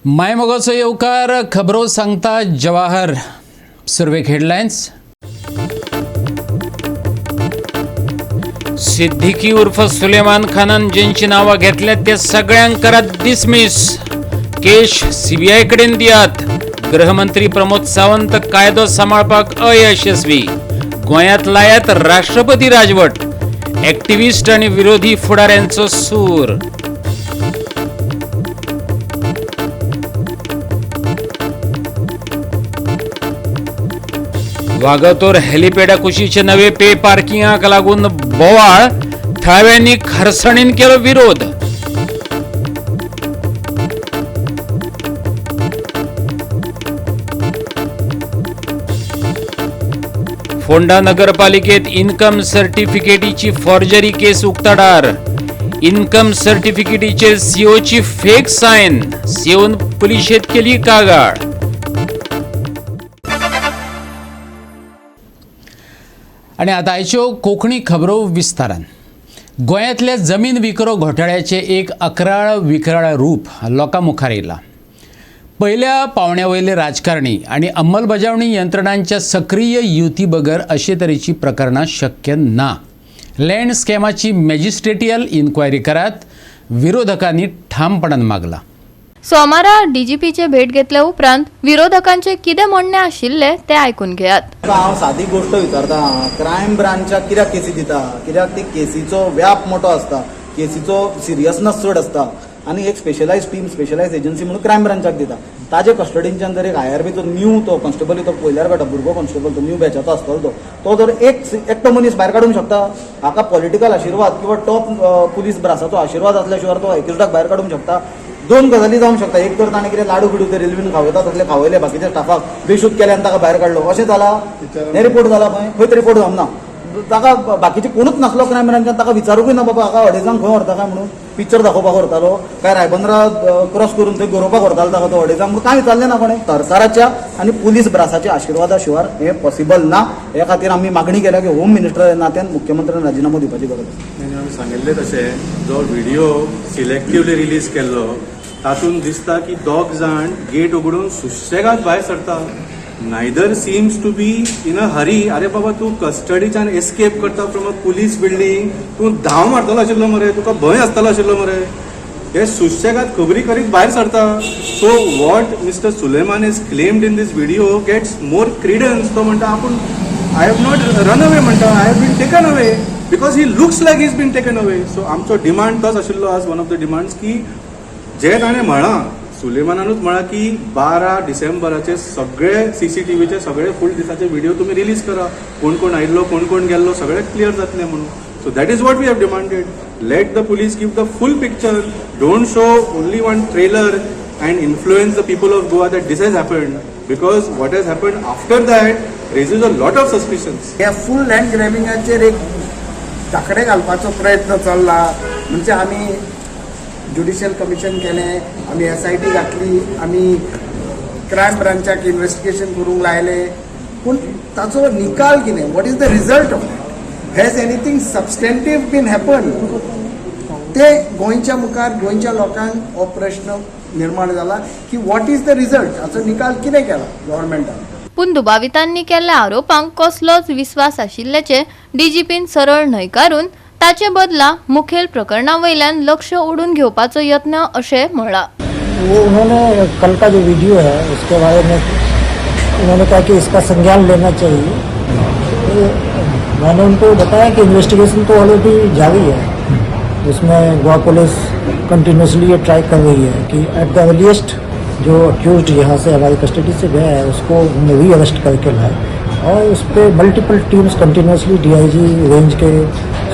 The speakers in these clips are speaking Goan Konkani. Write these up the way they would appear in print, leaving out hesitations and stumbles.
मायमोगाचो येवकार. खबरो सांगता जवाहर. सुरवेक हेडलायन्स. सिद्दीकी उर्फ सुलेमान खानान ज्यांची नावां घेतल्यात ते सगळ्यांक करात डिसमिस. केश सीबीआय कडेन दियात. गृहमंत्री प्रमोद सावंत कायदो सांबाळपाक अयशस्वी. गोंयांत लायात राष्ट्रपती राजवट. ॲक्टिव्हिस्ट आणि विरोधी फुडाऱ्यांचो सूर. वागातोर हेलिपॅडा कुशीचे नवे पे पार्किंगाक लागून बोवाळ. थळाव्यांनी खरसणीन केलो विरोध. फोंडा नगरपालिकेत इन्कम सर्टिफिकेटीची फॉर्जरी केस उक्ताडार. इन्कम सर्टिफिकेटीचेर सीओची फेक सायन. सीओन पुलिशेत केली कागाळ. आणि आता आयच्यो कोंकणी खबरो विस्तारान. गोंयांतल्या जमीन विक्रो घोटाळ्याचें एक अकराळ विकराळ रूप लोकां मुखार येयलां. पयल्या पावंड्या वयले राजकारणी आनी अंमलबजावणी यंत्रणांच्या सक्रीय युती बगर अशे तरेची प्रकरणां शक्य ना. लँड स्कॅमाची मॅजिस्ट्रेटियल इन्क्वायरी करात, विरोधकांनी ठामपणान मागलां. सोमारा डीजीपीचे भेट घेतले उपरांत विरोधकांचे कितें म्हणणें आशिल्लें तें आयकून घेयात. हांव सादी गोश्ट विचारता, क्रायम ब्रांचाक कित्याक केसी दिता? कित्याक ती केसीचो व्याप मोठो आसता, केसीचो सिरियसनस चड आसता आनी एक स्पेशलायज टीम, स्पेशलायज एजन्सी म्हणून क्रायम ब्रांचाक दिता. ताजे कस्टडींच्यान जर एक आयआरबीचो न्यू तो कॉन्स्टेबल, तो पळयल्यार कळटा, भुरगो कॉन्स्टेबल, तो न्यू बॅचाचो आसतलो. तो तो जर एक एकटो मनीस भायर काडूंक शकता, हाका पॉलिटिकल आशिर्वाद किंवा टॉप पुलीस ब्रासाचो आशिर्वाद असल्या शिवाय तो एक्युज्डाक भायर काडूंक शकता? दोन गजाली जावंक शकता. एक तर ताणें कितें लाडू बिडू ते रेल्वेन खावयता तसले खावयले, बाकीच्या स्टाफाक बेशूद केले आनी ताका भायर काडलो, अशें जाला. हें रिपोर्ट जाला खंय? खंयच रिपोर्ट जावंक ना. ताका बाकीचे कोणूच नासलो क्रायम ब्रांचान? ताका विचारूंकूय ना, बाबा, हाका अडेजांक खंय व्हरता काय म्हणून? पिक्चर दाखोवपाक व्हरतालो काय रायबंदरा क्रॉस करून थंय गरोवपाक व्हरतालो ताका तो अडेजांक म्हणून? कांय विचारलें ना कोणें. सरकाराच्या आनी पुलीस ब्रासाच्या आशिर्वादा शिवाय हें पॉसिबल ना. हे खातीर आमी मागणी केल्या की होम मिनिस्टर नात्यान मुख्यमंत्र्यान राजिनामो दिवपाची गरज आसा. आनी आमी सांगिल्लें तशें, जो व्हिडिओ सिलेक्टिवली रिलीज केल्लो तातूंत दिसता की दोग जाण गेट उगडून सुशेगाद भायर सरता. Neither seems to be in a hurry. अरे बाबा, तूं कस्टडीच्यान एस्केप करता फ्रॉम अ पुलीस बिल्डींग, तूं धांव मारतलो आशिल्लो मरे, तुका भंय आसतलो आशिल्लो मरे. हे सुशेगाद खबरी करीत भायर सरता. So what Mister Suleman is claimed in this video gets more credence. तो म्हणटा आपूण "I have not run away" म्हणटा, "I have been taken away," because he looks like he's been taken away. So आमचो डिमांड तोच आशिल्लो आज, वन ऑफ the demands की जे ताणें म्हळां, सुलेमानानूच म्हळां की 12 डिसेंबराचे सगळे सीसीटीव्हीचे सगळे फूल दिसाचे व्हिडिओ तुमी रिलीज करा, कोण कोण आयिल्लो, कोण कोण गेल्लो, सगळें क्लियर जातलें म्हणून. So that is what we have demanded. Let the police give the full picture. Don't show only one trailer and influence the people of Goa that this has happened, because what has happened after that raises a lot of suspicions. ह्या फूल लँड ग्रॅबिंगाचेर एक धाकडें घालपाचो प्रयत्न चल्ला. म्हणजे आमी ज्युडिशियल कमिशन केलें, आमी एसआयटी घातली, आमी क्रायम ब्रांचाक इन्वेस्टिगेशन करूंक लायलें, पूण ताचो निकाल कितें? What is the result of that? Has anything substantive been happen? ते गोंयच्या मुखार, गोंयच्या लोकांक हो प्रश्न निर्माण जाला की what is the result? हाचो निकाल कितें केला गव्हर्मेंटान? पूण दुबावितांनी केल्ल्या आरोपांक कसलोच विस्वास आशिल्ल्याचें डीजीपीन सरळ न्हयकारून ताचे बदला मुखेल प्रकरणा वयल्यान लक्ष ओडून घेवपाचो यत्न अशें म्हणलां. वो उन्होंने कल का जो वीडियो है, उसके बारे में उन्होंने कहा कि इसका संज्ञान लेना चाहिए। तो मैंने उनको बताया कि इन्वेस्टिगेशन तो ऑलरेडी जारी है। उसमें गोवा पुलिस कंटिन्यूसली ये ट्राई कर रही है कि एट the earliest जो अक्यूज यहाँ से हमारी कस्टडी से गया है, उसको हमने री अरेस्ट करके लाए और उस पर multiple teams continuously DIG range K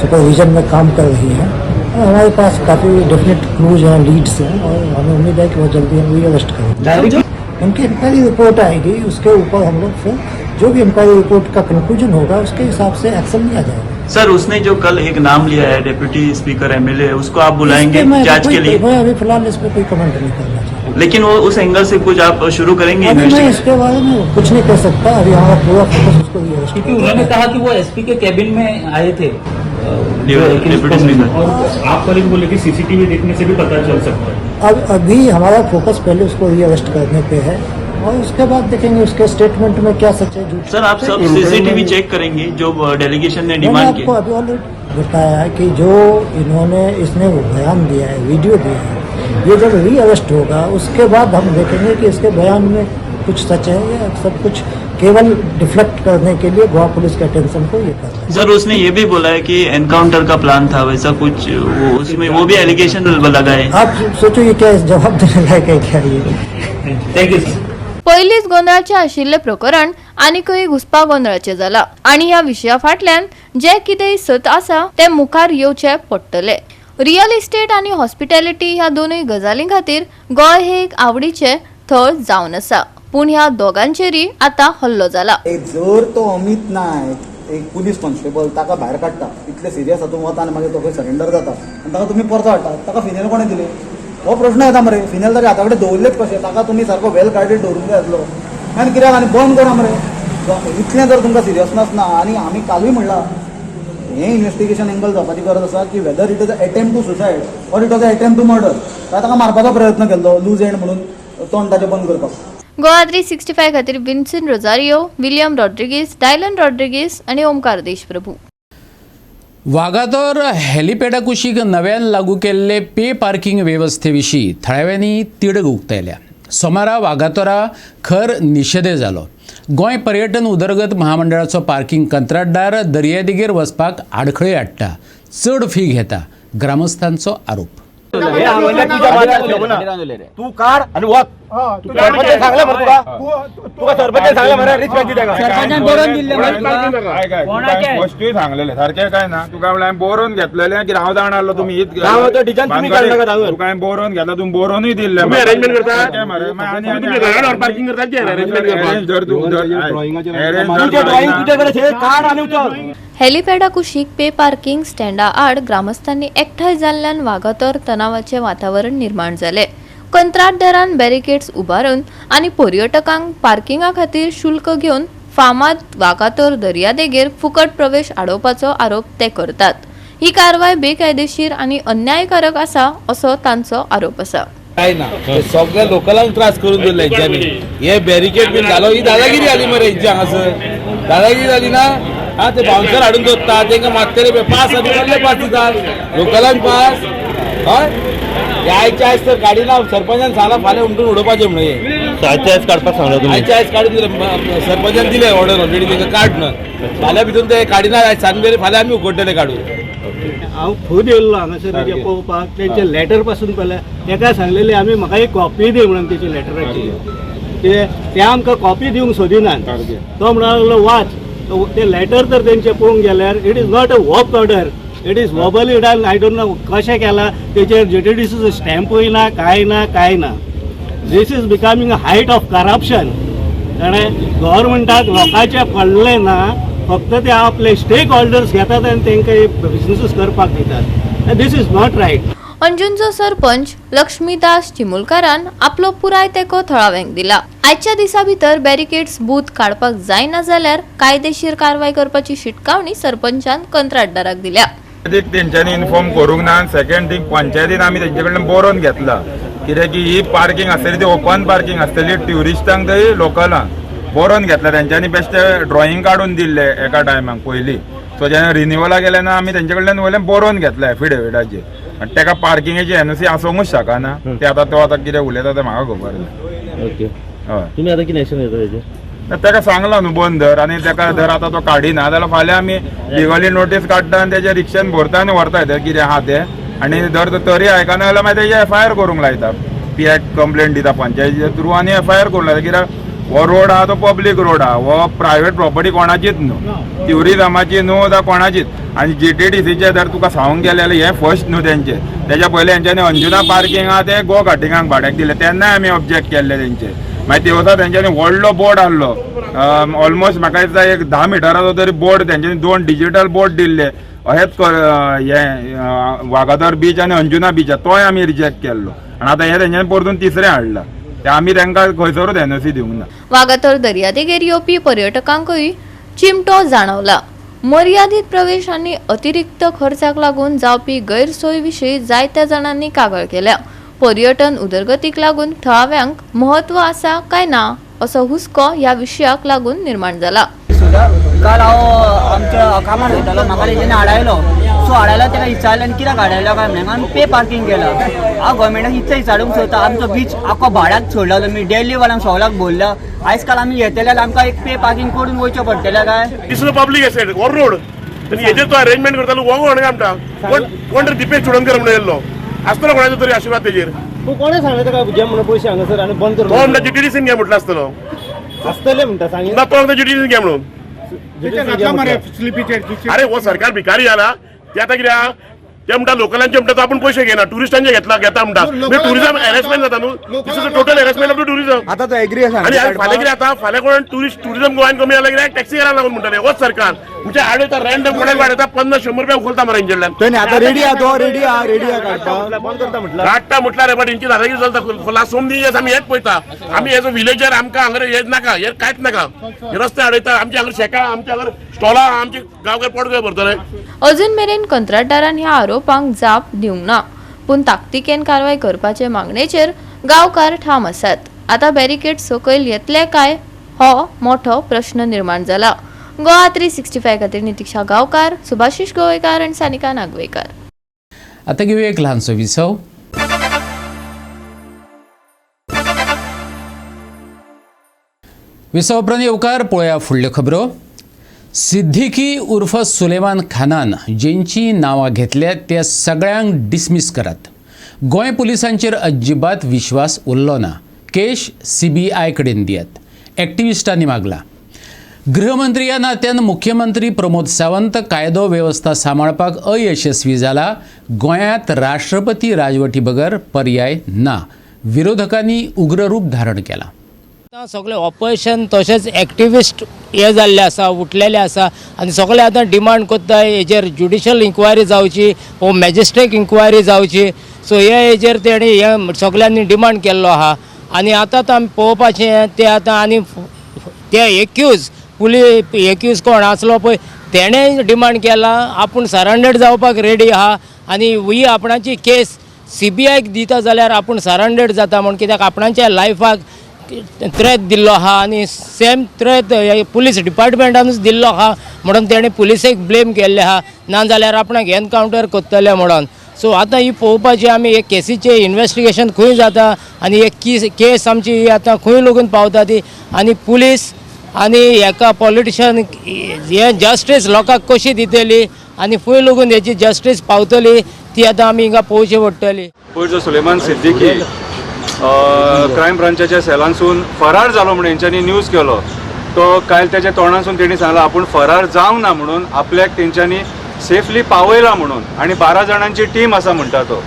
supervision में काम कर रही हैं और हमारे पास काफ़ी डेफिनेट क्लूज हैं, लीड्स हैं और हमें उम्मीद है कि वो जल्दी हम री अरेस्ट करेंगे। उनकी इंक्वायरी रिपोर्ट आएगी, उसके ऊपर हम लोग फिर जो भी इंक्वायरी रिपोर्ट का कंक्लूजन होगा, उसके हिसाब से एक्शन लिया जाएगा। सर, उसने जो कल एक नाम लिया है, डिप्यूटी स्पीकर एमएलए, उसको आप बुलाएंगे इस पे मैं जांच के लिए? मैं अभी फिलहाल इस पर कोई कमेंट नहीं करना चाहता। लेकिन वो उस एंगल से कुछ आप शुरू करेंगे अभी मैं इन्वेस्टिगेशन? इसके बारे में कुछ नहीं कह सकता। अभी हमारा पूरा फोकस उसको क्योंकि उन्होंने कहा कि वो एसपी के कैबिन में आए थे। Deputy speaker. और आप वाले भी बोले कि सीसीटीवी देखने से भी पता चल सकता है। अब अभी हमारा फोकस पहले उसको रीअरेस्ट करने पे है और उसके बाद देखेंगे उसके स्टेटमेंट में क्या सच है झूठ। सर, आप सब सीसीटीवी चेक करेंगे जो डेलीगेशन ने मैंने डिमांड की? आपको अभी ऑलरेडी बताया है कि जो इन्होंने इसने वो बयान दिया है, वीडियो दिया है, ये जब रीअरेस्ट होगा उसके बाद हम देखेंगे कि इसके बयान में कुछ सच है या सब कुछ केवल डिफ्लेक्ट करने के लिए गोवा पुलिस के अटेंशन को ये कर रहा है। सर, उसने ये भी बोला है कि एनकाउंटर का प्लान था, वैसा कुछ वो उसमें वो भी एलिगेशन लगाए। आप सोचो ये क्या जवाब देने लायक है क्या ये? Thank you. पयलींच गोंदळाचें आशिल्लें प्रकरण आनीकय घुस्पा गोंदळाचें जालां आनी ह्या विशया फाटल्यान जें कितेंय सत आसा तें मुखार येवचें पडटलें। रियल इस्टेट आनी हॉस्पिटॅलिटी ह्या दोनूय गजालीं खातीर गोंय हें एक आवडीचें थळ जावन आसा, पूण ह्या दोगांचेरय आतां हल्लो जाला। एक जर तो अमित नायक एक पुलीस कॉन्स्टेबल ताका भायर काडटा, इतले सिरियस हातून वता आनी मागीर तो खंय सरेंडर जाता आनी ताका तुमी परतो हाडटा, ताका फिनेल कोणें दिली हो प्रश्न येता मरे। फिनेल ताच्या हाता कडेन दवरलेच कशें? ताका तुमी सारको वेल गार्डेड दवरूंक जाय आसलो आनी कित्याक आनी बंद करा मरे। इतलें जर तुमकां सिरियसनस ना, आनी आमी कालूय म्हणलां हें इन्वेस्टिगेशन एंगल जावपाची गरज आसा की whether it is a attempt to suicide or it was a attempt to murder. काय ताका मारपाचो प्रयत्न केल्लो लूज एंड म्हणून तोंड ताचें बंद करपाक। गोवा 365 खातीर Vinson Rosario, William Rodrigues, Dylan Rodrigues आनी ओमकार देशप्रभू। वागातोर हेलिपॅडा कुशीक नव्यान लागू केल्ले पे पार्किंग वेवस्थे विशीं थळाव्यांनी तिडक उक्तायल्या। सोमारा वागातोरा खर निशेधय जालो। गोंय पर्यटन उदरगत महामंडळाचो पार्किंग कंत्राटदार दर्यादेगेर वचपाक आडखळी हाडटा, चड फी घेता, ग्रामस्थांचो आरोप। तू काढ आणि वत। सरपंच सांगला मरे तुका, तुका सरपंच सांगला मरे रिच माहिती ताका। सरपंचान बरोवन दिल्लें मरे। वस्तूय सांगलेले सारकें काय ना, तुका म्हणल्यार हांवें बरोवन घेतलेलें की हांव जाणा आसलो तुमी हीच हांव तो डिजायन तुमी काडूं नाका हांगा। तुका हांवें बरोवन घेतला, तुमी बरोवनूय दिल्लें। तुमी अरेंजमेंट करता? सारकें मरे, मागीर आनी तुमी घरान पार्किंग करता की अरेंजमेंट करपाक? अरेंज जर तूं जर अरेंज तुजें ड्रॉइंग तुजे कडेन काड आनी उचल। हेलिपॅडा कुशीक पे पार्किंग स्टँडा आड ग्रामस्थांनी एकठांय जाल्ल्यान वागातोर तणावाचें वातावरण निर्माण जालें। कंत्राटदारान बॅरिकेड्स उबारून आनी पर्यटकांक पार्किंगा खातीर शुल्क घेवन फामाद वागातोर दर्यादेगेर फुकट प्रवेश आडोवपाचो आरोप ते करतात। ही कारवाय बेकायदेशीर आनी अन्यायकारक आसा असो तांचो आरोप आसा। काय ना, ते सगळ्या लोकलांक त्रास करून दवरले हेंच्यांनी। हे बॅरिकेड बीन घालो, ही दादागिरी जाली मरे हेंची हांगासर। दादागिरी जाली ना, हा ते बाउन्सर हाडून दवरता, तेंकां मागतले पास आनी कसले पास दितात लोकलांक पास। हय, हे आयचे आयज तर गाडी ना, सरपंचान सांगला फाल्यां उमटून उडोवपाचें म्हणून हे। आयचे आयज काडपाक सांगला तुम्ही? आयचे आयज काडून दिले सरपंचान, दिले ऑर्डर ऑलरेडी तेंकां काड म्हणून। फाल्यां भितून ते काडिना आयज सांजवेर, फाल्यां आमी उगडटले काडून। हांव खूब येयल्लो हांगासर तेजें पळोवपाक, तेंचे लेटर पासून पळयलें। तेका सांगलेलें आमी म्हाका एक कॉपी दी म्हणून तेची लेटराची, ते ते आमकां कॉपी दिवंक सोदिनात। तो म्हणूंक लागलो वाच ते लेटर। तर तेंचे पळोवंक गेल्यार it is not a work order, it is verbally done. I don't know कशें केलां। तेचेर जीटीडीसीचो स्टॅम्पूय ना, कांय ना, कांय ना। This is becoming a height of corruption. जाणें गव्हर्मेंटाक लोकांचें पडलें ना, फक्त ते आपले स्टेक होल्डर्स घेतात आनी तांकां बिजनसीस करपाक दितात। This is not right. अंजुनचो sarpanch Laxmidas चिमुलकारान आपलो पुराय तेंको थळाव्यांक दिला। आयच्या दिसा भितर बॅरिकेड्स बूथ काडपाक जायना जाल्यार कायदेशीर कारवाय करपाची शिटकावणी सरपंचान कंत्राटदाराक दिल्या। एक तेंच्यांनी इन्फॉर्म करूंक ना। सेकंड थिंग, पंचायतीन आमी तेंचे कडल्यान बरोवन घेतला कित्याक की ही पार्किंग आसतली ती ओपन पार्किंग आसतली ट्युरिस्टांक थंय लोकलांक बरोवन घेतला। तेंच्यांनी बेश्टे ड्रॉइंग काडून दिल्ले एका टायमाक पयलीं, सो जेन्ना रिन्युअलाक गेले ना आमी तेंचे कडल्यान वयल्यान बरोवन घेतला एफिडेविटाचेर आनी तेका पार्किंगेची एनओसी आसोंकूच शकना। ते आतां तो आतां कितें उलयता तें म्हाका खबर ना। ओके। हय। तुम्ही आता कितें एक्शन घेता तेजेर? ना, तेका सांगलां न्हू बंद धर आनी तेका धर आतां तो काडिना जाल्यार फाल्यां आमी लिगली नोटीस काडटा आनी तेजे रिक्षेन भरता आनी व्हरता ते कितें आहा तें। आनी जर तो तरी आयकना जाल्यार मागीर तेजे एफआयआर करूंक लायता, पी एक्ट कंप्लेन दिता पंचायतीच्या थ्रू आनी एफआयआर करूंक लायता। कित्याक हो रोड आहा तो पब्लीक रोड आहा, हो प्रायवेट प्रॉपर्टी कोणाचीच न्हू, ट्युरिजमाची न्हू जावं कोणाचीच। आनी जीटीडीसीचे जर तुका सांगूंक गेले जाल्यार हें फर्स्ट न्हू तेंचें, तेज्या पयलीं तेंच्यांनी अंजुना पार्किंग आहा तें गो कार्टिंगाक भाड्याक दिलें, तेन्नाय आमी ऑब्जेक्ट केल्ले तेंचे। मागीर ते वर्सा तेंच्यांनी व्हडलो बोर्ड आहलो, ऑलमोस्ट म्हाका दिसता एक 10 मिटराचो तरी बोर्ड, तेंच्यांनी 2 डिजिटल बोर्ड दिल्ले अहेच हें वागातोर बीच आनी अंजुना बीच, तोय आमी रिजेक्ट केल्लो। आनी आतां हें तेंच्यांनी परतून तिसरें हाडलां, तें आमी तेंकां खंयसरूच एनओसी दिवंक ना। वागातोर दर्यादेगेर येवपी पर्यटकांकूय चिमटो जाणवला। मर्यादीत प्रवेश आनी अतिरिक्त खर्चाक लागून जावपी गैरसोय विशीं जायत्या जाणांनी कागाळ केल्या. पर्यटन उदरगतीक लागून थळाव्यांक म्हत्व आसा काय ना असो हुस्को ह्या विशयाक लागून निर्माण जाला. काल हांव आमच्या कामार वयतालो, म्हाका तेंच्यांनी आडायलो. सो आडायलो तेका विचारलें आनी कित्याक आडायलो काय म्हणलें, आमी पे पार्किंग केला. हांव गव्हर्मेंटाक इतलें विचारूंक सोदता, आमचो बीच आख्खो भाड्याक सोडला तुमी, डेल्लीवाल्यांक सगळ्याक भरला. आयज काल आमी येतले जाल्यार आमकां एक पे पार्किंग करून वयचें पडटलें काय? This is a public asset or road. आनी हेजेर तो अरेंजमेंट करतालो हो कोण काय म्हणटा, कोण तरी दिपेश चोडणकर म्हणून येयल्लो आसतलो, कोणाचो तरी आशिर्वाद तेजेर. तूं कोणें सांगलें ताका घे म्हणून पयशे हांगासर आनी बंद कर? तो म्हणटा जीटीडीसीन घे म्हटलं आसतलो. आसतलें म्हणटा सांग ना, तो म्हणटा जीटीडीसीन घे म्हणून. अरे हो सरकार भिकारी जाला. ते आतां कितें आहा, ते म्हणटा लोकलांचे म्हणटा तो आपूण पयशे घेना, टुरिस्टांचे घेतला घेता म्हणटा. टुरिजम हॅरेसमेंट जाता न्हू, this is a total harassment of tourism. आतां तो एग्री आसा. आनी फाल्यां कितें जाता, फाल्यां कोण टुरिस्ट टुरिजम गोंयांत कमी जालें कित्याक टॅक्सी करायला लागून म्हणटाले. होच सरकार म्हणजे आडयता, रॅन्डम कोणाक वाडयता, 50-100 रुपया उखलता मरे हेंचेकडल्यान. आतां रेडी आहा, तो रेडी आहा, रेडी आहा काडपाक. बंद करता म्हटलं काडटा म्हटल्यार रे, बट हेंची दादागिरी चलता. लास्ट सोम दीस आमी हेच पळयता. आमी एज अ विलेजर आमकां हांगा हेच नाका, हे कांयच नाका. हे रस्ते आडयता, आमच्या हांगा शेकां, आमच्या हांगा स्टॉलां, आमचे गांवकार पोट काय भरतले. अजून मेरेन कंत्राटदारान ह्या आरोपांक जाप दिवंक ना, पूण ताकतिकेन कारवाय करपाचे मागणेचेर गांवकार ठाम आसात. आतां बॅरिकेड सकयल येतले काय हो मोठो प्रश्न निर्माण जाला. गोवा 365 खातीर नितिक्षा गांवकार, सुभाषिश गोवेकार आनी सानिका नागवेकार. आतां घेवया एक ल्हानसो विसव. विसव उपरांत येवकार. पळोवया फुडल्यो खबरो. सिद्दीकी उर्फ सुलेमान खानान जेंची नांवां घेतल्यात त्या सगळ्यांक डिसमीस करात. गोंय पुलिसांचेर अजिबात विश्वास उरलो ना. केश सीबीआय कडेन दियात, एक्टिविस्टांनी मागला. गृहमंत्री ह्या नात्यान मुख्यमंत्री प्रमोद सावंत कायदो वेवस्था सांबाळपाक अयशस्वी जाला. गोंयांत राष्ट्रपती राजवटी बगर पर्याय ना. विरोधकांनी उग्र रूप धारण केलां. आतां सगळे ऑपोजिशन तशेंच एक्टिविस्ट हे जाल्ले आसा, उठलेले आसा आनी सगळे आतां डिमांड करता हेजेर ज्युडिशल इन्क्वायरी जावची वो मॅजिस्ट्रेट इन्क्वायरी जावची. सो हे हेजेर तेणी हे सगळ्यांनी डिमांड केल्लो आहा आनी आतां आतां आमी पळोवपाचें ते आतां आनी ते एक्यूज पुलीस एक्यूज कोण आसलो पळय तेणें डिमांड केला आपूण सरेंडर जावपाक रेडी आहा आनी ही आपणाची केस सीबीआयक दिता जाल्यार आपूण सरेंडर जाता म्हूण, कित्याक आपणाच्या लायफाक थ्रेट दिल्लो आहा आनी सेम थ्रेट पुलीस डिपार्टमेंटानूच दिल्लो आहा म्हणून तेणें पुलिसेक ब्लेम केल्लें आहा, ना जाल्यार आपणाक एनकावंटर करतले म्हणून. सो आतां ही पळोवपाची आमी हे केसीचें इन्वेस्टिगेशन खंय जाता आनी हे केस आमची ही आतां खंय लागून पावता ती, आनी पुलीस आनी हेका पॉलिटिशन हे जस्टीस लोकांक कशी दितली आनी खंय लागून हेची जस्टीस पावतली ती आतां आमी हिंगा पळोवची पडटली. पयर जो सुलेमान सिद्दीकी क्रायम ब्रांचाच्या सेलांसून फरार जालो म्हणून हेंच्यांनी न्यूज केलो, तो काल त्याच्या तोंडासून तेणी सांगला आपूण फरार जावंक ना म्हणून, आपल्याक तेंच्यांनी सेफली पावयला म्हणून, आनी 12 जाणांची टीम आसा म्हणटा तो.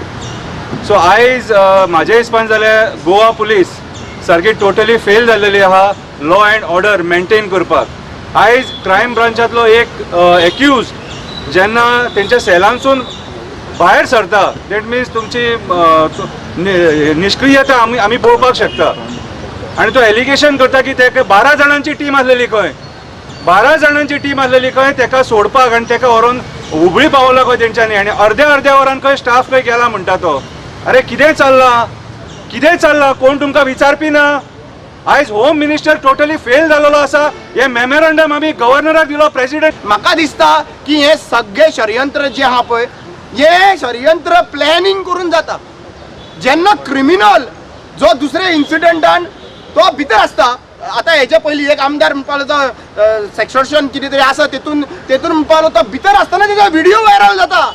सो आयज म्हाज्या हिसपान जाल्यार गोवा पुलीस सारकी टोटली फेल जाल्लेली आहा लॉ अँड ऑर्डर मेंटेन करपाक. आयज क्रायम ब्रांचांतलो एक एक्यूज जेन्ना तेंच्या सेलांसून भायर सरता, that means तुमची निश्क्रियता आमी पळोवपाक शकता. आनी तो एलिगेशन करता की तेका 12 जाणांची टीम आसलेली खंय, 12 जाणांची टीम आसलेली खंय तेका सोडपाक आनी तेका व्हरोन हुबळी पावला खंय तेंच्यांनी, आनी अर्द्या अर्द्या वरान खंय स्टाफ खंय गेला म्हणटा तो. अरे कितें चल्लां, कितें चल्लां, कोण तुमकां विचारपी ना. आयज होम मिनिस्टर टोटली फेल जालेलो आसा. हे मेमोरंडम आमी गव्हर्नराक दिलो, प्रेसिडेंट. म्हाका दिसता की हे सगळे षडयंत्र जे आहा पळय, हे षडयंत्र प्लॅनिंग करून जाता. जेन्ना क्रिमिनल जो दुसरे इन्सिडंटान तो भितर आसता, आतां हेच्या पयलीं एक आमदार म्हणपाक लागलो सेक्सटॉर्शन कितें तरी आसा, तेतून तेतून म्हणपाक लागलो तो भितर आसतना तेजो व्हिडियो व्हायरल जाता.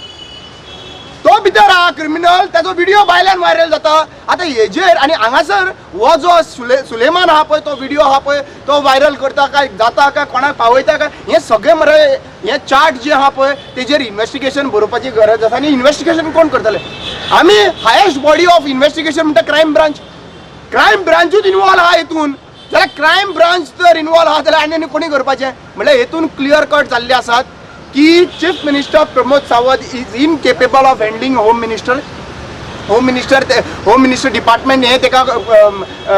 तो भितर आहा क्रिमिनल, तेजो व्हिडियो भायल्यान व्हायरल जाता. आतां हेजेर आनी हांगासर हो जो सुलेमान आहा पळय, तो व्हिडियो आहा पळय तो व्हायरल करता काय जाता काय कोणाक पावयता काय, हें सगळें मरे हें चार्ट जे आहा पळय तेजेर इन्वेस्टिगेशन बरोवपाची गरज आसा. आनी इन्वेस्टिगेशन कोण करतले? आमी हायेस्ट बॉडी ऑफ इन्वेस्टिगेशन म्हणटा क्रायम ब्रांच. क्रायम ब्रांचूच इनवॉल्व आहा हेतून, जाल्यार क्रायम ब्रांच जर इनवॉल्व आहा जाल्यार आनी आनी कोणी करपाचें? म्हणल्यार हेतून क्लियर कट जाल्ले आसात की chief minister Pramod Sawant is incapable of handling home minister. Home minister home minister department हें तेका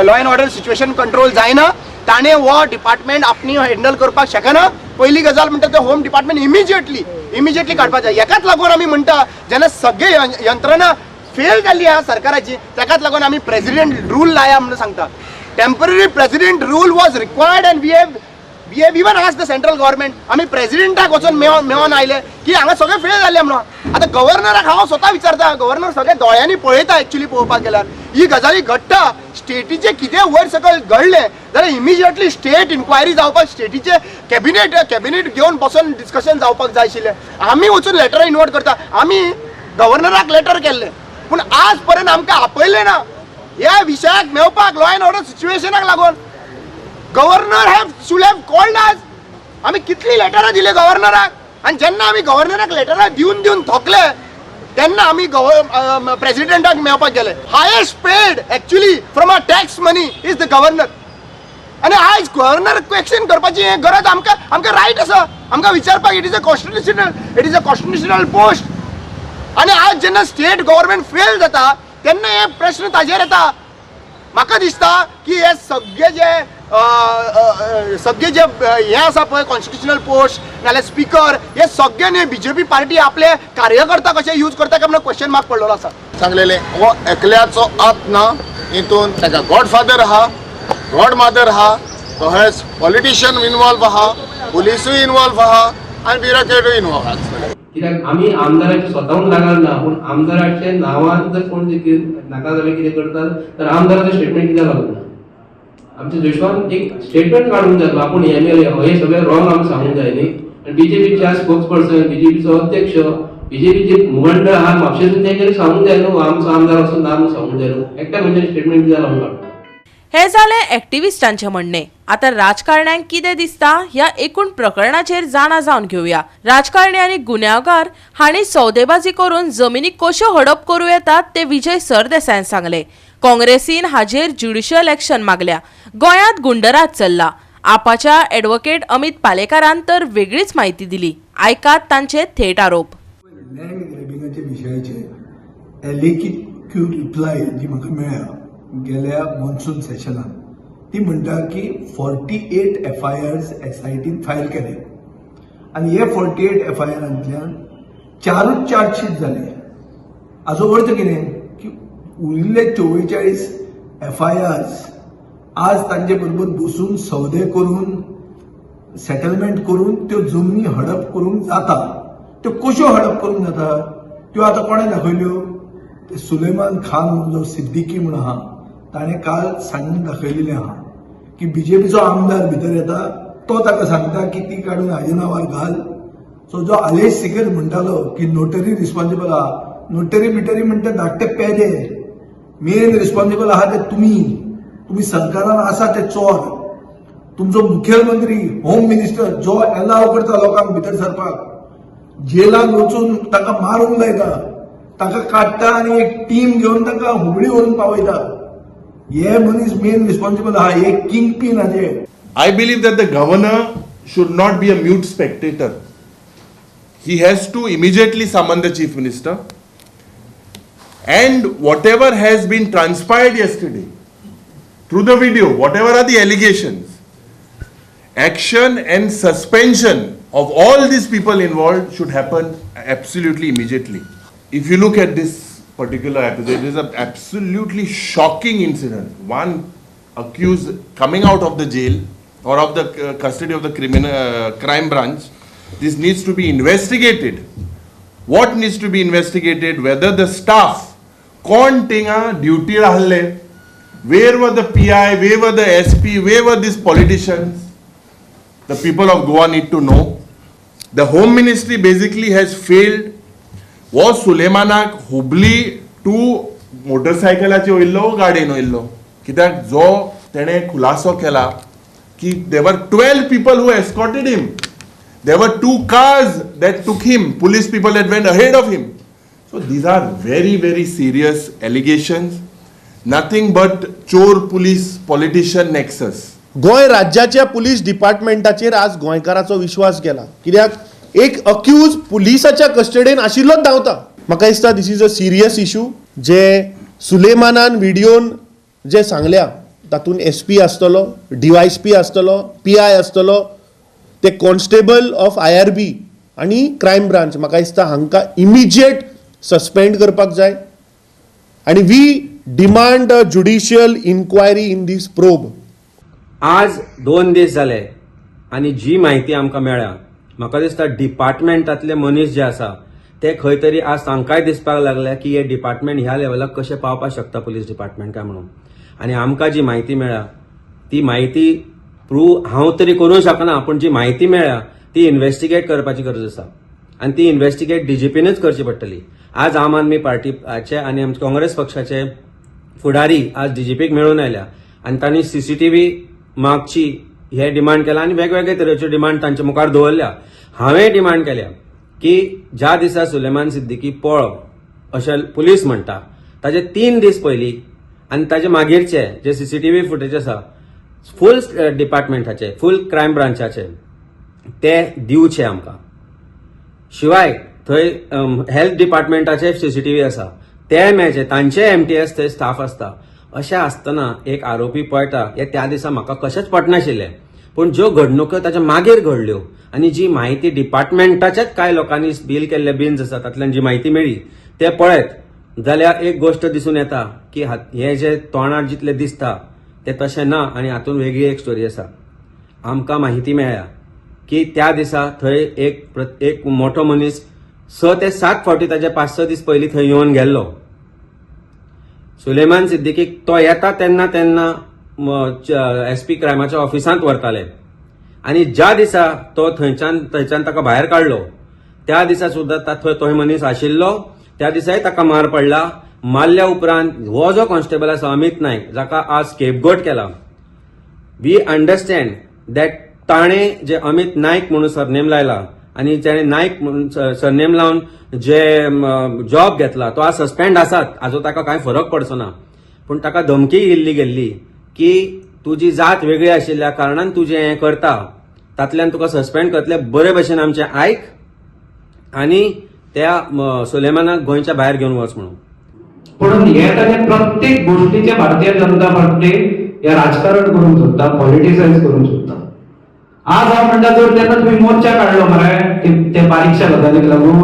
law and order situation control जायना, ताणें हो डिपार्टमेंट आपणी हँडल करपाक शकना. पयली गजाल म्हणटा ते होम डिपार्टमेंट इमिजिएटली काडपाक जाय. हेकाच लागून आमी म्हणटा जेन्ना सगळे यंत्रणा फेल जाल्ली आहा सरकाराची, तेकाच लागून आमी प्रेसिडेंट रूल लाया म्हणून सांगता. Temporary president rule was required and we have even asked the central government. आमी प्रेसिडेंटाक वचून मेळोन आयले की हांगा सगळें फेल जाल्लें म्हणून. आतां गव्हर्नराक हांव स्वता विचारता, गव्हर्नर सगळे दोळ्यांनी पळयता. एक्चुली पळोवपाक गेल्यार ही गजाली घडटा, स्टेटीचें कितें वयर सकयल घडलें जाल्यार इमिजिएटली स्टेट इन्क्वायरी जावपाक, स्टेटीचे कॅबिनेट घेवन बसून डिस्कशन जावपाक जाय आशिल्लें. आमी वचून लेटर इन्वर्ट करता, आमी गव्हर्नराक लेटर केल्लें, पूण आज पर्यंत आमकां आपयलें ना ह्या विशयाक मेळपाक. लॉ एंड ऑर्डर सिच्युएशनाक लागून governor have should have called us. आमी कितली लेटरां दिली गव्हर्नराक, आनी जेन्ना आमी गव्हर्नराक लेटरां दिवन दिवन थकले तेन्ना आमी प्रेसिडेंटाक मेळपाक गेले. Highest paid actually from a tax money is the governor. आनी आयज गव्हर्नर क्वेश्चन करपाची गरज आमकां आमकां रायट आसा आमकां विचारपाक. It is a constitutional post. आनी आज जेन्ना स्टेट गव्हर्मेंट फेल जाता तेन्ना हे प्रश्न ताजेर येता. म्हाका दिसता की हे सगळे जे सगळे जे हे आसा पळय, कॉन्स्टिट्युशनल पोस्ट नाल्यार स्पिकर, हे सगळे न्ही बीजेपी पार्टी आपले कार्यकर्ता कशे यूज करता काय म्हणून क्वेश्चन मार्क पडलेलो आसा. सांगलेले हो एकल्याचो हात ना, हितून ताका गॉडफादर आहा, गॉड मदर आहा, तशेंच पॉलिटिशियन इनवॉल्व आहा, पुलिसूय इनवॉल्व आहा आनी ब्युरोक्रेटूय इनवॉल्व आहा. कित्याक आमी आमदाराचे स्वताहून लागल ना, पूण आमदाराचे नांवान जर कोण कितें नाका जाल्यार कितें करतात तर आमदाराचें स्टेटमेंट कित्याक लागूंक ना? आमच्या जोशवान एक स्टेटमेंट काडूंक जाय, आपूण एमएलए, हे सगळें रॉंग आमी सांगूंक जाय न्ही. आनी बीजेपीच्या स्पोक्स पर्सन, बीजेपीचो अध्यक्ष, बीजेपीचे मुखंड आहा म्हापशेसून, तेंच्यांनी सांगूंक जाय न्हू, आमचो आमदार असो ना म्हणून सांगूंक जाय न्हू. एकट्या मनशान स्टेटमेंट कित्याक लागून काडटा? हे जालें एक्टिविस्टांचें म्हणणें. आतां राजकारण्यांक कितें दिसता ह्या एकूण प्रकरणाचेर जाणा जावन घेवया. राजकारणी आनी गुन्यांवकार हांणी सौदेबाजी करून जमिनी कश्यो हडप करूं येतात ते विजय सरदेसायान सांगले. काँग्रेसीन हाजेर ज्युडिशियल एक्शन मागल्या. गोंयांत गुंडराज चल्ला. आपाच्या एडवोकेट अमित पालेकारान तर वेगळीच म्हायती दिली. आयकात तांचे थेट आरोप. लँड ग्रॅबिंगाच्या विशयाचेर एलएक्यू रिप्लाय जी म्हाका मेळ्ळ्या गेल्या मॉन्सून सेशनान, ती म्हणटा की 48 एफआयआर्स एसआयटीन फायल केले आनी हे 48 एफआयआरांतल्यान चारूच चार्जशीट जाले. हाजो अर्थ कितें की उरिल्ले 44 एफआयआर्स आज तांचे बरोबर बसून सौदे करून, सेटलमेंट करून त्यो जमनी हडप करूंक जाता. त्यो कश्यो हडप करूंक जाता त्यो आतां कोणें दाखयल्यो? ते सुलेमान खान म्हणून जो सिद्दीकी म्हणून आहा, ताणें काल सांगून दाखयलेलें आहा की बीजेपीचो आमदार भितर येता, तो ताका सांगता की ती काडून हाजे नांवार घाल. सो जो आलेश सिकेर म्हणटालो की नोटरी रिस्पॉन्सिबल आहा, नोटरी बिटरी म्हणटा धाकटे पेदे. मेन रिस्पॉन्सिबल आहा ते तुमी. तुमी सरकारान आसा ते चोर. तुमचो मुखेलमंत्री, होम मिनिस्टर जो एलाव करता लोकांक भितर सरपाक, जेलान वचून ताका मारूंक लायता, ताका काडटा आनी एक टीम घेवन ताका हुबळी व्हरून पावयता. हे मनीस मेन रिस्पॉन्सिबल आहा, हे किंग पीन हाजे. I believe that the governor should not be a mute spectator. He has to immediately summon the chief minister. And whatever has been transpired yesterday through the video, whatever are the allegations, action and suspension of all these people involved should happen absolutely immediately. If you look at this particular episode, it is an absolutely shocking incident. One accused coming out of the jail or of the custody of the criminal crime branch. This needs to be investigated. What needs to be investigated? Whether the staff, कोण थिंगा ड्युटीर आहले, where were the PI, where were the SP, where were these politicians? The people of Goa need to know. The Home Ministry basically has failed. हो सुलेमानाक हुबली टू मोटरसायकलाचेर वयल्लो, गाडयेन वयल्लो? कित्याक जो तेणें खुलासो केला की there were 12 people who escorted him. There were two cars that took him, police people that went ahead of him. So these are very, very serious allegations. Nothing but चोर police politician nexus. Goa राज्याच्या पुलीस डिपार्टमेंटाचेर आज गोंयकाराचो विश्वास गेला, कित्याक एक अक्यूज पुलिसाच्या कस्टडीन आशिल्लोच धांवता. म्हाका दिसता this is a serious issue. जे सुलेमानान व्हिडियोन जे सांगल्या तातूंत एसपी आसतलो, डीवायएसपी आसतलो, पीआय आसतलो. ते कॉन्स्टेबल ऑफ IRB आनी क्रायम ब्रांच म्हाका दिसता हांकां इमिजिएट सस्पेंड करपाक जाय आनी we demand a judicial inquiry in this probe. आज 2 दीस जाले आनी जी म्हायती आमकां मेळ्ळ्या, म्हाका दिसता डिपार्टमेंटांतले मनीस जे आसा ते खंय तरी आज तांकांय दिसपाक लागल्या की हे डिपार्टमेंट ह्या लेवलाक कशें पावपाक शकता पुलीस डिपार्टमेंट काय म्हणून. आनी आमकां जी म्हायती मेळ्ळ्या ती म्हायती प्रूव हांव तरी करूंक शकना, पूण जी म्हायती मेळ्ळ्या ती इन्वेस्टिगेट करपाची गरज आसा आनी ती इन्वेस्टिगेट डीजीपीनूच करची पडटली. आज आम आदमी पार्टीचे आनी आमचे काँग्रेस पक्षाचे फुडारी आज डीजीपीक मेळून आयल्या आनी तांणी सीसीटीव्ही मागची हे डिमांड केला आनी वेगवेगळे तरेच्यो डिमांड तांच्या मुखार दवरल्या. हांवें डिमांड केल्या की ज्या दिसा सुलेमान सिद्दीकी पळ्ळो अशें पुलीस म्हणटा ताजे 3 दीस पयलीं आनी ताजे मागीरचे जे सीसीटीव्ही फुटेज आसा फूल डिपार्टमेंटाचे, फूल क्रायम ब्रांचाचे ते दिवचे आमकां. शिवाय थंय हेल्थ डिपार्टमेंटाचे सीसीटीव्ही आसा ते मेळचे, तांचे एमटीएस थंय स्टाफ आसता. अशें आसतना एक आरोपी पळटा हे त्या दिसा म्हाका कशेंच पटनाशिल्लें, पूण ज्यो घडणुको ताच्या मागीर घडल्यो आनी जी म्हायती डिपार्टमेंटाच्याच कांय लोकांनी बील केल्ले बिन्स आसा तातल्यान जी म्हायती मेळ्ळी ते पळयत जाल्यार एक गोश्ट दिसून येता की हे जे तोंडार जितलें दिसता ते तशें ना आनी हातूंत वेगळी एक स्टोरी आसा. आमकां म्हायती मेळ्ळ्या की त्या दिसा थंय एक मोठो मनीस 6 ते 7 फावटी ताजे 5-6 दीस पयलीं थंय येवन गेल्लो. सुलेमान सिद्दीकीक तो येता तेन्ना तेन्ना एसपी क्रायमाच्या ऑफिसांत व्हरताले आनी ज्या दिसा तो थंयच्यान ताका भायर काडलो त्या दिसा सुद्दां थंय तो मनीस आशिल्लो, त्या दिसाय ताका मार पडला. मारल्या उपरांत हो जो कॉन्स्टेबल आसा अमित नायक, जाका आज स्केपगोट केला, we understand that ताणें जे अमित नायक म्हणून सरनेम लायला आनी ताणें नायक म्हणून सरनेम लावन जे जॉब घेतला तो आज सस्पेंड आसात, हाजो ताका कांय फरक पडचो ना. पूण ताका धमकी दिल्ली गेल्ली की तुजी जात वेगळी आशिल्ल्या कारणान तुजें हें करता, तातल्यान तुका सस्पेंड करतले, बरे भशेन आमचें आयक आनी त्या सुलेमानाक गोंयच्या भायर घेवन वच म्हणून. पूण हे ताचे प्रत्येक गोष्टीचे भारतीय जनता पार्टी हे राजकारण करूंक सोदता, पॉलिटिसायज करूंक सोदता. आज हांव म्हणटा जर तेन्ना तुमी मोर्चा काडलो मरे ते बारीकशा गजालीक लागून,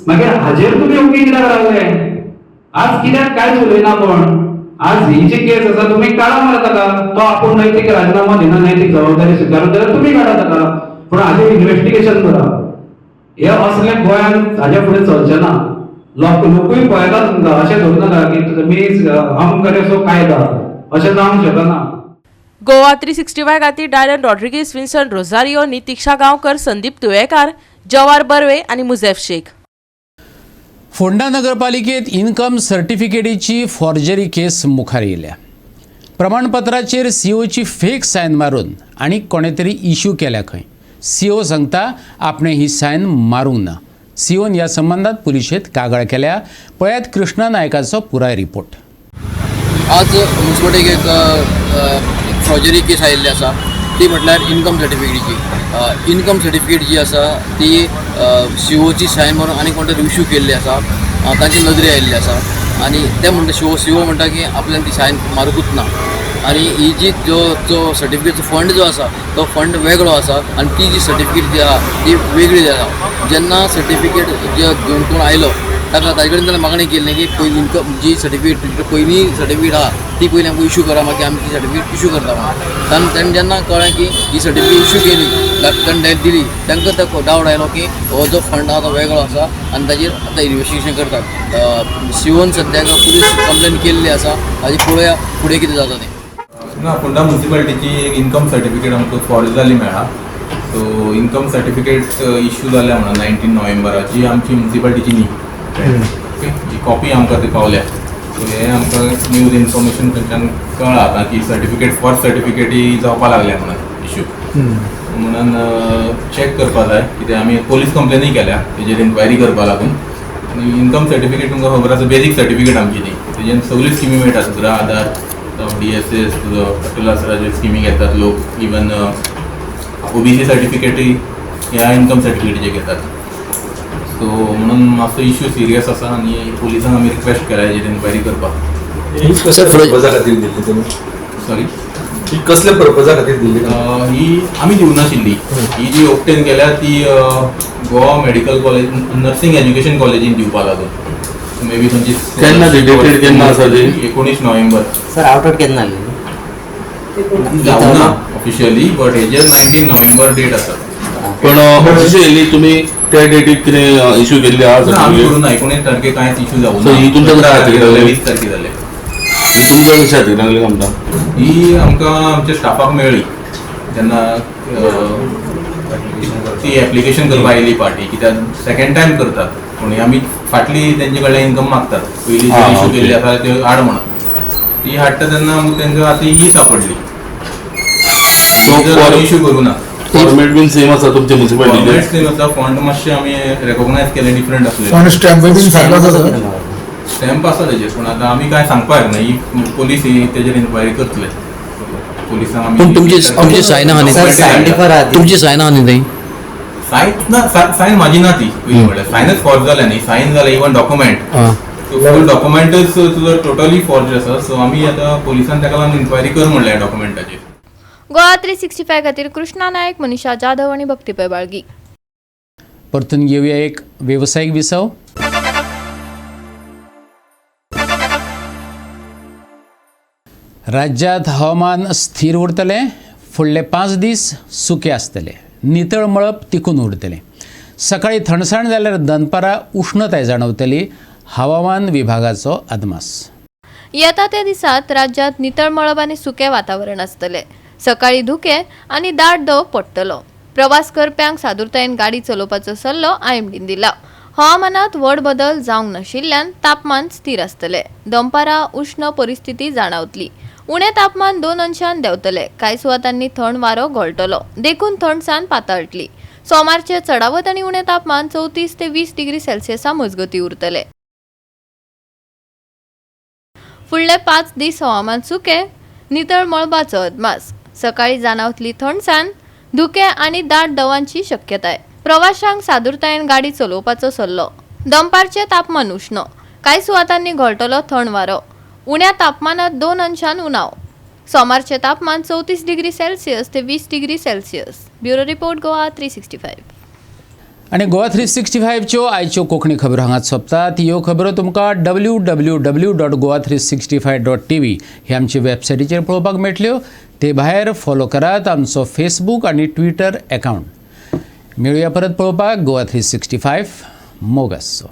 मागीर हाजेर तुमी ओगी कित्याक रावले? आज कित्याक कांयच उलयना कोण? आज ही जी केस आसा तुमी काडा मरे ताका, तो आपूण नैतीक राजिनामो दिना, नैतीक जबाबदारी स्विकारून जाल्यार तुमी काडा ताका, पूण हाजेर इन्वेस्टिगेशन करा. हे असलें गोंयांत हाज्या फुडें चलचें ना. लोकूय पळयता तुमकां, अशें धरूं नाका की तुमी हम करे सो कायदा, अशें जावंक शकना. गोवा 365 खातीर डायलन रॉड्रिगीस, विन्सन रोझारियो, नितिक्षा गांवकर, संदीप तुयेकार, जवार बर्वे आनी मुझेफ शेख. फोंडा नगरपालिकेत इन्कम सर्टिफिकेटीची फॉर्जरी केस मुखार येयल्या. प्रमाणपत्राचेर सीओची फेक सायन मारून आनी कोणें तरी इश्यू केल्या खंय. सीओ सांगता आपणें ही सायन मारूंक ना. सीओन ह्या संबंदात पुलिशेंत कागाळ केल्या. पळयात कृष्णा नायकाचो पुराय रिपोर्ट. आज मुन्सिपालिटीक एक फॉर्जरी केस आयिल्ली आसा, ती म्हटल्यार इन्कम सर्टिफिकेटीची. इन्कम सर्टिफिकेट जी आसा ती सीओची सायन मारून आनी कोण तरी इश्यू केल्ली आसा, तांची नदरे आयिल्ली आसा आनी ते म्हणटा सीओ म्हणटा की आपल्यान ती सायन मारुंकूच ना आनी ही जी जो जो सर्टिफिकेटचो फंड जो आसा तो फंड वेगळो आसा आनी ती जी सर्टिफिकेट जी आसा ती वेगळी आसा. जेन्ना सर्टिफिकेट जे घेवन कोण आयलो ताका ताजे कडेन ताणें मागणी केल्ली की पयलीं इन्कम जी सर्टिफिकेट पयलीं सर्टिफिकेट आसा ती पयलीं आमकां इश्यू करा, मागीर आमी ती सर्टिफिकेट इश्यू करता म्हणून. ताणें जेन्ना कळ्ळें की ही सर्टिफिकेट इश्यू केली, ताणें डायरेक्ट दिली, तांकां तो डावट आयलो की हो जो फंड आसा तो वेगळो आसा आनी ताजेर आतां इन्वेस्टिगेशन करतात. सीओन सद्याक पुलीस कंप्लेन केल्ली आसा, ताजी पळोवया फुडें कितें जाता तें. ना, फोंडा मुन्सिपालिटीची एक इन्कम सर्टिफिकेट आमकां फॉर्ज जाली मेळ्ळा. सो इन्कम सर्टिफिकेट इश्यू जाल्या म्हणून 19 नोव्हेंबराची आमची मुन्सिपालिटीची न्ही, ओके, जी कॉपी आमकां ती पावल्या. सो हें आमकां न्यूज इन्फॉर्मेशन थंयच्यान कळ्ळां आतां की सर्टिफिकेट फॉर्ज सर्टिफिकेटी जावपा लागल्या म्हणून इश्यू, म्हणून चॅक करपा जाय. कित्याक आमी पोलीस कंप्लेनूय केल्या तेजेर इन्क्वायरी करपा लागून. आनी इन्कम सर्टिफिकेट तुमकां खबर आसा बेजीक सर्टिफिकेट आमची ती, तेजेन सगळ्यो स्किमी मेळटा, सुद्दां आधार जावं DSS तुजो अटल आसराच्यो स्किमी घेतात लोक, इवन OBC सर्टिफिकेटूय ह्या इन्कम सर्टिफिकेटीचे घेतात. सो म्हणून मातसो इश्यू सिरियस आसा आनी पुलिसांक आमी रिक्वेस्ट केला हेजेर इन्क्वायरी करपाक. सॉरी, ही कसल्या पर्पजा खातीर दिल्ली? ही आमी दिवंक नाशिल्ली. ही जी ऑब्टेन केल्या ती Goa medical college, nursing education कॉलेजीन दिवपा लागून, मे बी खंयची. केन्ना ती dated केन्ना आसा ती? 19 नोव्हेंबर. सर, आउट केन्ना आली? जावना ऑफिशियली, बट हेजेर 19 नोव्हेंबर डेट आसा. पण ऑफिशियली तुम्ही त्या डेटीक कितें इश्यू केल्ली आहा ना, आमी सर्टिफिकेट? करूं ना. 19 तारखे कांयच इश्यू जावूं So, ही तुमच्या कडेन हातीक लागली? 20 तारखे जाले. ही तुमच्या कशा हातीक लागली काय म्हणटा? ही आमकां आमच्या स्टाफाक मेळ्ळी जेन्ना ती एप्लिकेशन करपाक आयली पार्टी, कित्याक सेकंड टायम करतात पूण आमी फाटली तेंचे कडल्यान इन्कम मागतात, पयली इश्यू केल्ली आसा त्यो हाड म्हणून. ती हाडटा तेन्ना आमकां तेंका आतां ही सापडली. इश्यू करूं ना. फॉर्मेट बीन सेम आसा तुमचे फॉर्मेट मुन्सिपालिटीचे? सेम आसा, फॉन्ट मातशे आमी रेकॉग्नायज केले डिफरंट आसले. फॉन्ट स्टॅम्प बीन सारको आसा सर? स्टॅम्प आसा तेजेर, पूण आतां आमी कांय सांगपाक ना. ही पोलीस ही तेजेर इन्क्वायरी करतले, पोलिसांक आमी. पूण तुमची तुमची सायन आहा न्ही? तुमची सायन आहा न्ही थंय? सायन ना, सायन माझी ना ती. पयलीं म्हणल्यार सायनच फॉर्ज जाल्या न्ही, सायन जालें, इवन डॉक्युमेंट, फूल डॉक्युमेंटच तुजो टोटली फॉर्ज आसा. सो आमी आतां पोलिसान ताका लागून इन्क्वायरी कर म्हणल्या डॉक्युमेंटाचेर. गोवा 365 खातीर कृष्णा नायक, मनीषा जाधव आनी भक्ती पै बाळगी. परतून घेवया एक वेवसायीक विसव. राज्यांत हवामान स्थीर उरतलें. फुडले 5 दीस सुकें आसतलें. नितळ मळब तिकून उरतलें. सकाळी थंडसाण जाल्यार दनपारां उश्णताय जाणवतली. हवामान विभागाचो अदमास. येता त्या दिसात राज्यांत नितळ मळब आनी सुकें वातावरण आसतलें. सकाळी धुकें आनी दाट दव पडटलो. प्रवास करप्यांक सादुरतायेन गाडी चलोवपाचो सल्लो आयएमडीन दिला. हवामानात व्हड बदल जावंक नाशिल्ल्यान तापमान स्थिर आसतलें. दनपारां उश्ण परिस्थिती जाणावतली. उणें तापमान 2 अंशान देंवतलें. कांय सुवातांनी थंड वारो घोळटलो, देखून थंडसाण पातळटली. सोमारचें चडावत आनी उणें तापमान 34 ते 20 डिग्री सेल्सियसा मजगतीं उरतलें. फुडले 5 दीस हवामान सुकें, नितळ मळबाचो अदमास. सकाळी जाणावतली थंडसाण, धुकें आनी दाट दवांची शक्यताय. प्रवाशांक सादुरतायेन गाडी चलोवपाचो सल्लो. दनपारचें तापमान उश्ण, कांय सुवातांनी घोळटलो थंड वारो. उण्या तापमानात 2 अंशान उणाव. सोमारचें तापमान 34 डिग्री सेल्सियस ते 20 degree Celsius. Bureau report, Goa 365. आनी गोवा 365च्यो आयच्यो कोंकणी खबरो हांगाच सोंपतात. ह्यो खबरो तुमकां www.goa365.tv हे आमचे वेबसायटीचेर पळोवपाक मेळटल्यो. ते भायर फॉलो करात आमचो फेसबूक आनी ट्विटर एकावंट. मेळुया परत पळोवपाक गोवा 365. मोग आसचो.